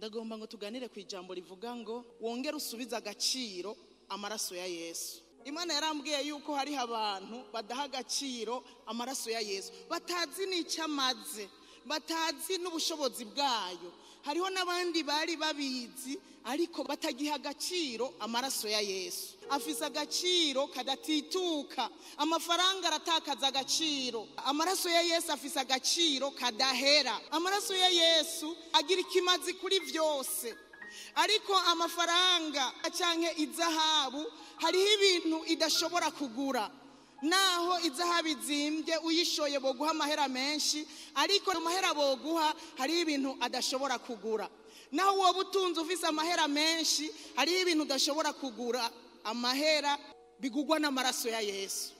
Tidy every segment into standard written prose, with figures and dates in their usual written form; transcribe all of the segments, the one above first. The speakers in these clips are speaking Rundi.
Ndagomba ngo tuganire ku ijambo rivuga ngo wongere usubize agaciro amaraso ya Yesu. Imana yarambwiye yuko hariho abantu badaha agaciro amaraso ya Yesu, batazi n'icyo amaze, batazi n'ubushobozi bwayo. Hariho n'abandi bari babizi ariko batagiha agaciro amaraso ya Yesu. Afise agaciro kadatituka, amafaranga aratakaza agaciro. Amaraso ya Yesu afise agaciro kadahera. Amaraso ya Yesu agira ikimazi kuri vyose. Ariko amafaranga canke izahabu hariho ibintu idashobora kugura. Naho izahabu izimbye uyishoye boguha amahera menshi, ariko amahera boguha hariho ibintu adashobora kugura. Naho woba utunze ufise amahera menshi, hariho ibintu udashobora kugura. Amahera bigugwa n'amaraso ya Yesu.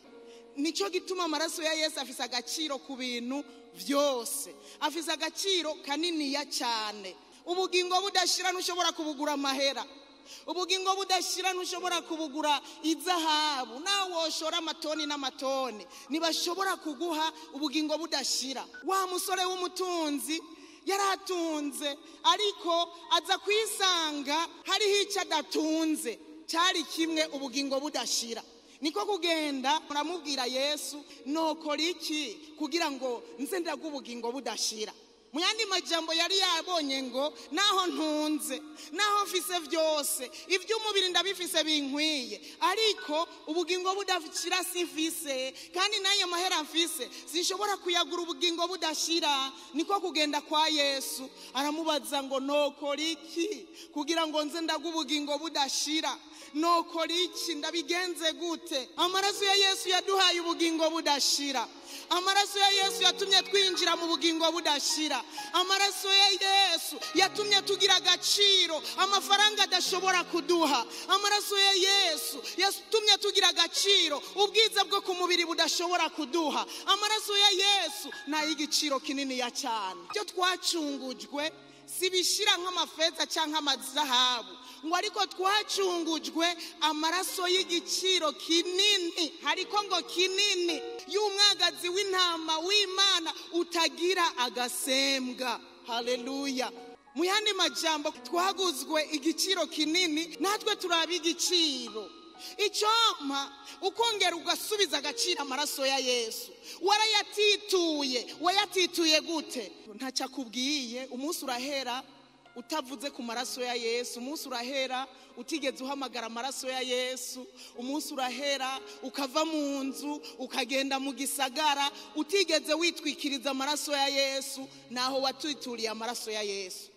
Nico gituma amaraso ya Yesu afise agaciro ku bintu vyose, afise agaciro kaniniya cyane. Ubugingo budashira ntushobora kubugura amahera, ubugingo budashira ntushobora kubugura izahabu. Nawe woshora amatoni n'amatoni ntibashobora kuguha ubugingo budashira. Wa musore w'umutunzi yaratunze, ariko aza kwisanga hariho icyo adatunze, cyari kimwe, ubugingo budashira. Niko kugenda muramubwira Yesu, nokora iki kugira ngo nze ndaguhe ubugingo budashira? Mu yandi majambo yari yabonye ngo naho ntunze, naho mfise vyose, ivy'umubiri ndabifise binkwiye, ariko ubugingo budashira simfise, kandi n'ayo mahera mfise sinshobora kuyagura ubugingo budashira. Niko kugenda kwa Yesu aramubaza ngo nokora iki kugira ngo nze ndaguhe ubugingo budashira? Nokora iki? Ndabigenze gute? Amaraso ya Yesu yaduhaye ubugingo budashira. Amaraso ya Yesu yatumye twinjira mu bugingo budashira. Amaraso ya Yesu yatumye tugira agaciro amafaranga adashobora kuduha. Amaraso ya Yesu yatumye tugira agaciro ubwiza bwo ku mubiri budashobora kuduha. Amaraso ya Yesu ni ay'igiciro kininiya cyane. Ibyo twacungujwe si bishira nk'amafeza cyangwa amazahabu, ngo ariko twacungujwe amaraso y'igiciro kinini, hariko ngo kinini, y'umwagazi w'intama w'Imana utagira agasembwa. Haleluya. Mu yandi majambo twaguzwe igiciro kinini, natwe turaba igiciro. Icompa ukongera ugasubiza agaciro amaraso ya Yesu. Warayatituye, wayatituye gute? Ntacyo akubwiye. Umunsi urahera utavuze ku maraso ya Yesu, umunsi urahera utigeze uhamagara amaraso ya Yesu, umunsi urahera ukava mu nzu ukagenda mu gisagara utigeze witwikiriza amaraso ya Yesu, naho watituriye amaraso ya Yesu.